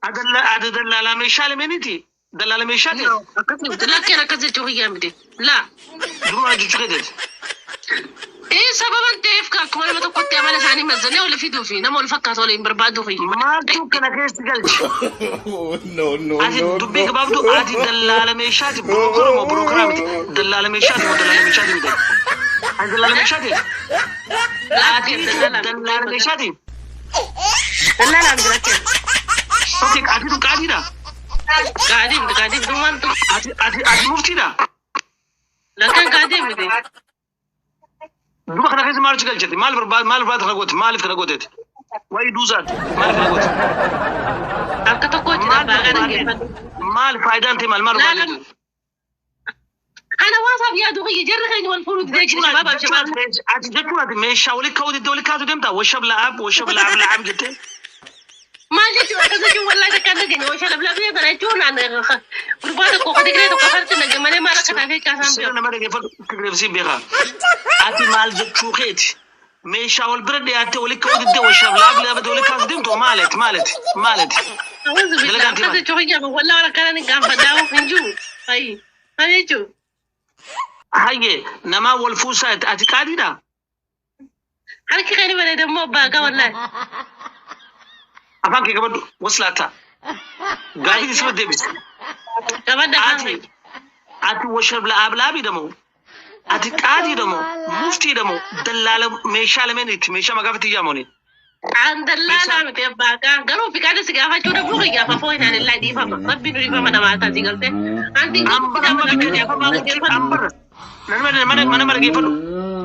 Ati dallaalaa meeshaa lameeniti. Dallaala meeshaati. No, akkas miti. Lakkeen akkas jechuu kiyyaa miti. Laa. Duruma jechuu keeteeti. Ee, sababan ta'eef akkuma nama tokkotti amala isaanii mazzanee wal fiduu fi nama wal fakkaatu waliin barbaaduu kiyya. Maaltu kana keessi galche? No, no, Ati no, dubbii no. gabaabduu, ati dallaala meeshaati, broker moo broker miti? Dallaala meeshaati moo dallaala meeshaati miti? Ati dallaala meeshaati? Ati Lakkeen dallaalaa miti. dallaala meeshaati? Dallaalaa miti lakkeen. Okay, ati tun qaadiidha? Qaadii miti, qaadii miti waan tu. Ati muftiidha? Lakkeen qaadii miti. Duba kana keessa maal si galchite? Maal barbaad, maal barbaad kana goote? Maaliif kana gooteeti? Why you do that? Maaliif kana goote? Akka tokkotti Maal abbaa kana barbaadde? geeffatu. Maal faayidaan ta'e, maal maal Laalam. barbaadeeti? Ana hawaasaaf yaadu kiyya, jarri keenya wal fuudhu didee jira, shabaab shabaab. Ati jechuun ati meeshaa walitti ka'uu diddee walitti kaasuu deemtaa? Washab la'aab, washab la'aab la'aab jettee. Maal jechuun akkas jechuun? Wallahi takka hin dhageenye. Washa lablabee kana jechuun an gurbaa tokko ka Tigree tokko farti nage malee maal akka taatee caasaan Sirna beeku. nama dhaggeeffadhu, Tigreef si beekaa. Ati maal jechuu keeti? Meeshaa wal bira dhiyaattee walitti ka'uu diddee washab la'aab la'aab walitti kaasuu deemtu, maaleti maaleti maaleti? Awwazu billah. Dalagaan Akkas timaa. jechuu kiyya, wallahi waan akkana ni gaanfadhaa hin jiru. Ayi maal jechuun? Hayyee, namaa wal fuusaa, ati qaadiidha? Harki kan bareeda immoo abbaa gaa wallahi. Afaan kee qabadhu, waslaata. Gaafii sirra deebise. Qabadha afaan Ati kee. ati washab la'aab la'aabiidha moo? Ati qaadiidha moo? Muftiidha moo? Dallaala meeshaa lameeniiti. Meeshaa magaafatti iyyaamoni. An dallaalaa miti abbaa gaa, garuu fiqaada si gaafachuu dhabuu kiyyaaf afoo hin anillaa dhiifama. Rabbi nu dhiifama namaa taati galtee. Anti Ambar amma gaafachuu. Ambar mana mana mana mana geeffadhu.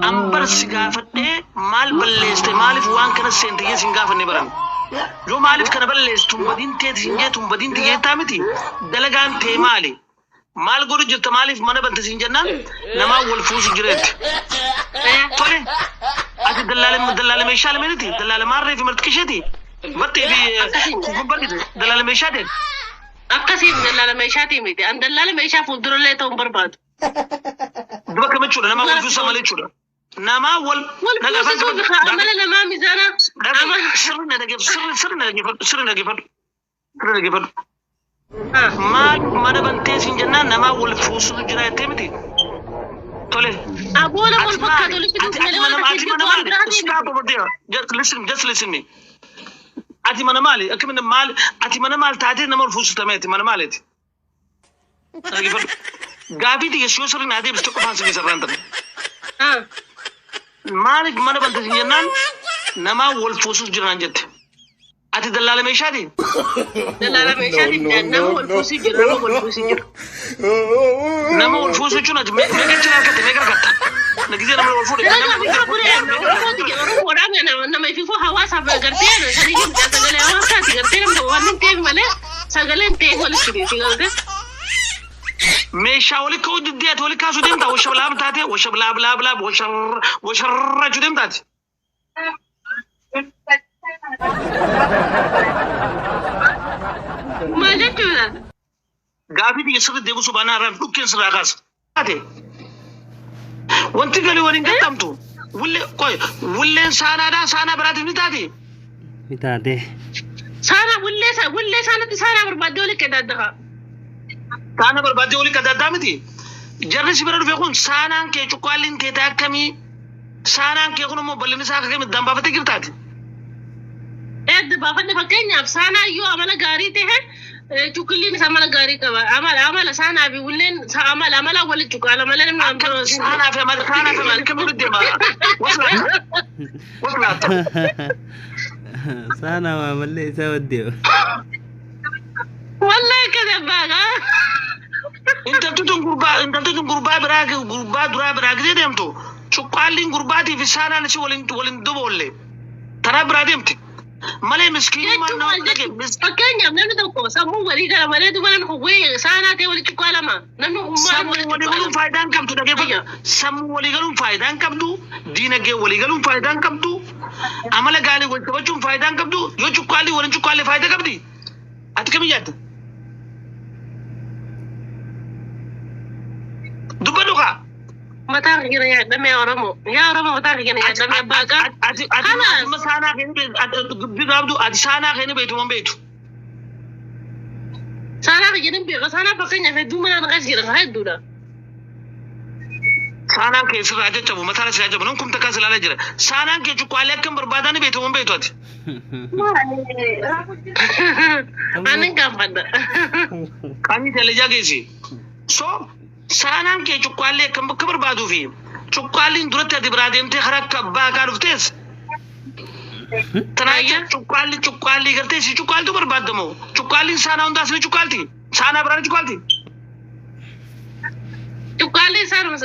Ambar si gaafadhee maal balleessite, maaliif waan kana seente jee sin gaafanne baran. Yoo maaliif kana balleessitu badiin teeti sin jeetu, badiin tiyyeettaa miti, dalagaan tee maali? Maal godhu jirta, maaliif mana bante sin jennaan namaa wal fuusu jireetti. Tole, ati dallaala dallaala meeshaa lameeniiti, dallaala maarree fi marxiqisheeti baxxee fi kukumbar dallaala meeshaa ta'e. Akkasiif dallaala meeshaatii miti. An dallaala meeshaa fuuldurallee ta'uu hin barbaadu. Duba kam jechuudha? Namaa wal fuusaa malee jechuudha. Namaa wal Wal fuusisuuf amala namaa mizaana amala. Sirri na dhageeffadhu, sirri sirri na dhageeffadhu, sirri na dhageeffadhu, sirri na dhageeffadhu. Maal mana bantee siin jennaan namaa wal fuusutu jira jettee miti. Tole. Aboo, nama wal Ati fakkaatu maali? walitti Ati fiduuf ati malee mana waan ati akkasii mana waan maali? biraatii Stop miti. over there. Just listen, just listen me. Ati mana maali? Akkamiin maali? Ati mana maal taatee nama wal fuusutu ati mana maaliiti? Dhaggeeffadhu. Gaafii tiyya yoo sirri naa deebiste qofaan si sarraan ta'e. Maaliif mana bante siin jennaan namaa wal fuusuuf jiraan jette. Ati dallaala meeshaati? Dallaala meeshaatii miti, nama wal fuusii jiru, nama wal fuusii jiru. Nama wal fuusuu jechuun ati meeqa achi harkatte, meeqa harkatta? Na gisee nama wal fuudhe. Dalagaa fi fura Oromooti, Oromoodhaan nama ififuu hawaasaaf gartee sanii sagalee hawaasaati, gartee namni waan hin ta'eef malee sagaleen ta'eef walitti fidee gartee. Meeshaa wali ka'uu diddee ati wali kaasuu deemta, washablaab taate, washablaab laab laab washarra jechuu deemtaati. Maal jechuudha? Gaafii biyya sirri deebisuu baanaan irraan dhukkeen sirraa kaasa. Taate. Wanti galii waliin gaxxamtu. Wullee qoy, wulleen saanaadhaa saanaa biraatiif ni taati. Ni taate. Saanaa wullee wullee saanatti saanaa barbaaddee walitti qadaaddaqa. Saanaa barbaaddee waliin qadaaddaa miti. Jarri si bira dhufe kun saanaan kee cuqqaalliin kee ta'e akkamii? Saanaan kee kun immoo bal'inni isaa akka kamitti addaan baafattee jirtaati? Edda baafadhe, fakkeenyaaf saanaa yoo amala gaarii ta'e cuqqilliin isaa amala gaarii qaba. Amala amala saanaa fi wulleen amala amala walitti cuqqaala malee namni waan biroo. Saanaa fi amala, saanaa fi amala kamitti deema? Waslaata. Waslaata. Saanaa maamallee isaa waddeema. Wallahi akkasi abbaa gaa. Intalti tun gurbaa biraa, gurbaa duraa biraa gisee deemtu cuqqaalliin gurbaatii fi saanaan isii waliin waliin doboolle taraa biraa deemti. Malee miskiinummaan Jechuun nama maal dhage jechuun? Fakkeenyaaf namni tokko sammuu walii gala malee duuba namni kun wayii saanaa ta'e walitti cuqqaalama. Namni kun maal Sammuu walitti walii galuun cuqqaalama? faayidaa hin qabdu, dhageeffadhu. Sammuu walii galuun faayidaa hin qabdu. Diinagdee walii galuun faayidaa hin qabdu. Amala gaarii wal qabachuun faayidaa hin qabdu. Yoo cuqqaalli waliin cuqqaalle faayidaa qabdi. Ati kamii yaadda? Dubbadhu kaa. Mataa kiyya yaadame yaa Oromoo. Yaa Oromoo, mataa kiyya yaadame abbaa gaa. Ati ati Kalaas. ati saanaa keenya dubbii qabdu, ati saanaa keenya beektu moo beektu? Saanaa kiyya beeka. Saanaa fakkeenyaaf hedduu mana keessa jira hedduudha. Saanaan kee sirraa caccabu, mataan sirraa caccabu, nan kumta kaas ilaalaa jira. Saanaan kee cuqqaalee akkam barbaadaa ni beektu hin beektu ati? Ani gaafadha. Qaanii talajaa geessi. So saanaan kee cuqqaalee akkam bakka barbaaduu fi cuqqaalliin duratti ati biraa deemtee karaa akka abbaa kaa dhuftees. Tanaa jecha cuqqaalli cuqqaallii gartee si cuqqaaltu barbaadamoo? Cuqqaalliin saanaa hundaas ni cuqqaalti. Saanaa biraa ni cuqqaalti. Cuqqaalli saanuma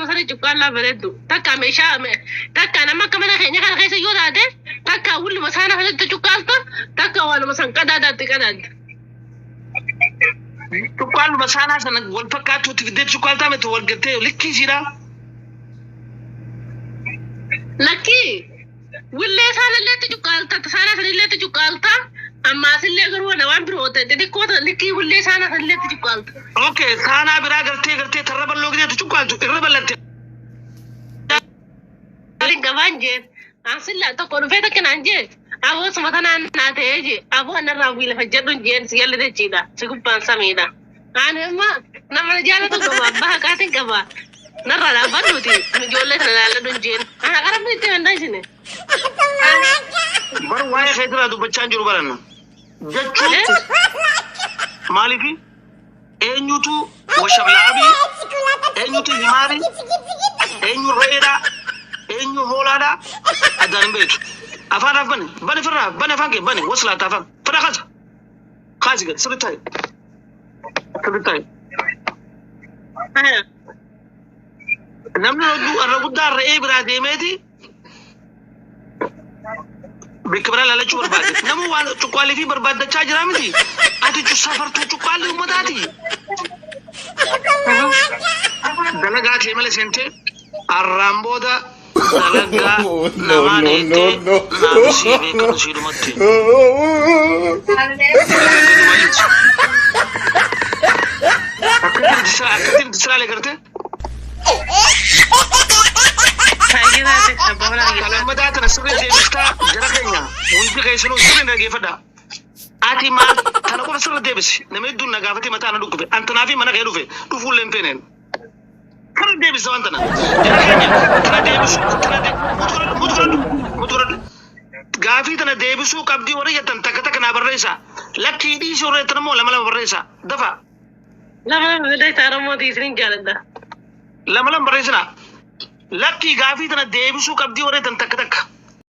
sana cuqqaallaa bareeddu. Takka meeshaa takka nama akka mana keenya kana keessa yoo taate, takka hulluma saana sanatti cuqqaalta, takka waanuma san qadaadaatti qadaadda. Cuqqaalluma saanaa sana wal fakkaattuutti fiddee cuqqaaltaa miti wal gartee likkii isiidha. Lakkii willee saanalleetti cuqqaalta, saanaa sanilleetti cuqqaalta, ammaasillee garuu waan biroo ta'e xixiqqoo likkii willee saanaa sanilleetti cuqqaalta. Okay, saanaa biraa gartee tarra bal'oo gideetti cuqqaaltu irra bal'atte. Gabaan jeen ansilla tokko dhufee takka naan jee aboo suma tanaan naa ta'ee jee aboo anarraa wii lafa jedhu jeen si yalli jechiidha si gubbaan samiidha. Ani amma nama na jaalatu qaba, abbaa haqaatiin qaba. Narraa dhaabbadhuuti ijoollee sana ilaalladhu jeen. Ana qarabni itti hin dhaysine. Bar waa'ee keetirraa dubbachaa hin jiru baranna. Jechuun maaliifi eenyutu washablaabii, eenyutu himaarii, eenyu re'eedha, eenyu hoolaadha addaan hin beektu. Afaan raaf bane, bane firraa, bane afaan kee bane waslaata afaan. Fira kaasa. Kaasi gad sirri ta'i. Sirri ta'i. Namni hedduu irra guddaa re'ee biraa deemeeti bakka biraa laalachuu barbaade. Nama waan cuqqaalii fi barbaaddachaa jira miti. Ati safartuu cuqqaalii uummataati. Dalagaa kee malee seentee arraan booda dalagaa No, namaa no, dheettee no, no. naaf sii beekamu sii dhumatti. Akkatti siraalee gartee Taayiraate abbaa mana kiyya. kalammadaa tana sirrii deebistaa. Jara keenya hundi keessanuu sirrii dhaggeeffadha. Ati maal tana qofa sirri deebisi. Nama hedduun na gaafatee mataa na dhukkube. Antanaa fi mana kee dhufe dhufuullee hin feeneen. Kana deebisa waan tana. Jara keenya tana deebisu tana mutu fudhadhu mutu fudhadhu. Gaafii tana deebisuu qabdii warri jettan takka takka naa barreessa. Lakkii dhiisii warri jettan immoo lama lama barreessa. Dafa. Lama lama barreessa. Oromooti isinin jaaladha. Lama lama barreessina. Lakkii gaafii tana deebisuu qabdii warri jettan takka takka.